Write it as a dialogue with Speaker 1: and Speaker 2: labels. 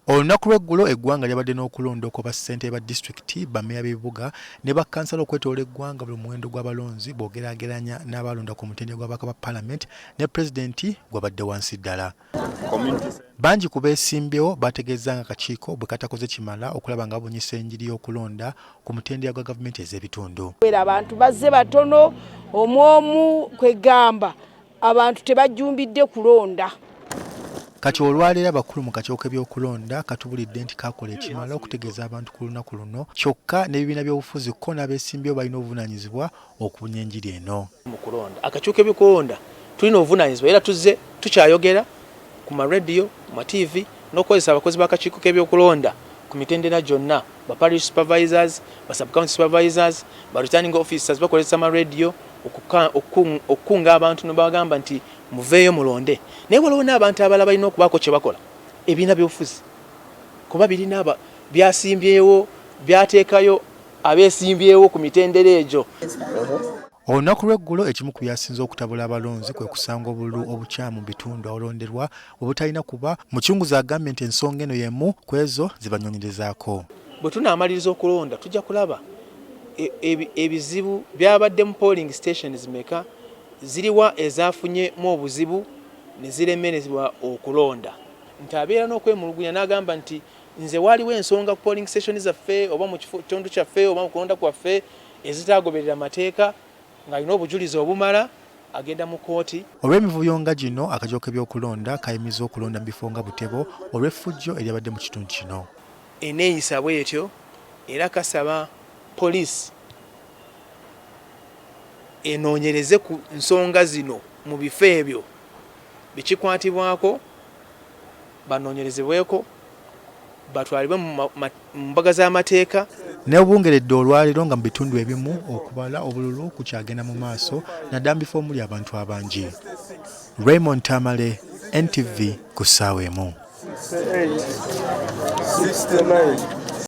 Speaker 1: Olunaku lw'eggulo eggwanga lyabadde n'okulonda okwa bassentebe ba disitulikiti, bammeeya b'ebibuga ne bakkansala okwetoloola eggwanga buli omuwendo gw'abalonzi bw'ogeraageranya n'abaalonda ku mutendera gw'ababaka ba palamenti ne pulezidenti gwabadde wansi ddala. Bangi ku beesimbyewo baategeezza nga akakiiko bwe katakoze kimala okulaba nga babunyisa enjiri y'okulonda ku mutendera gwa gavumenti ez'ebitundu.
Speaker 2: Abantu bazze batono omu omu kwegamba abantu tebajjumbidde kulonda.
Speaker 1: Kati olwaleero abakulu mu kakiiko k'ebyokulonda katubulidde nti kakola ekimala okutegeeza abantu ku lunaku luno kyokka n'ebibiina by'obufuzi kko n'abesimbyewo balina obuvunaanyizibwa okubunya enjiri eno.
Speaker 3: Mu kulonda akakiiko k'ebyokulonda tulina obuvunaanyizibwa era tuzze tukyayogera ku ma radio, ku ma TV n'okukozesa abakozi b'akakiiko k'ebyokulonda ku mitendera gyonna ba parish supervisors, ba sub county supervisors, ba returning officers bakozesa ama radio okukunga abantu nebagamba nti muveeyo mulonde naye waliwo n'abantu abalala balina okubaako kye bakola ebibiina by'obufuzi kuba birina byasimbyewo byateekayo abeesimbyewo ku mitendera egyo.
Speaker 1: Olunaku lw'eggulo ekimu ku byasinze okutabula abalonzi kwe kusanga obululu obukyamu mu bitundu awalonderwa we butalina kuba. Mucunguzi agambye nti ensonga eno y'emu ku ezo ze banyonyerezaako.
Speaker 3: Bwe tunaamaliriza okulonda tujja kulaba ebizibu byabadde mu polling stations meka, ziriwa ezafunyemu obuzibu ne ziremerezebwa okulonda. Nti abeera n'okwemulugunya n'agamba nti nze waaliwo ensonga ku polling station zaffe oba mu kitundu kyaffe oba mu kulonda kwaffe ezitaagoberera mateeka ng'alina obujulizi obumala agenda mu kkooti.
Speaker 1: Olw'emivuyo nga gino, akakiiko k'ebyokulonda kayimirizza okulonda mu bifo nga Butebo olw'effujjo eryabadde mu kitundu kino.
Speaker 3: Eneeyisa bwetyo era kasaba poliisi enoonyereze ku nsonga zino mu bifo ebyo bekikwatibwako banoonyerezebweko batwalibwe mu mbaga z'amateeka.
Speaker 1: Nebungeredde olwaleero nga mu bitundu ebimu okubala obululu kukyagenda mu maaso naddala mu bifo omuli abantu abangi. Raymond Tamale, NTV ku ssaawa emu.
Speaker 4: 68, 69.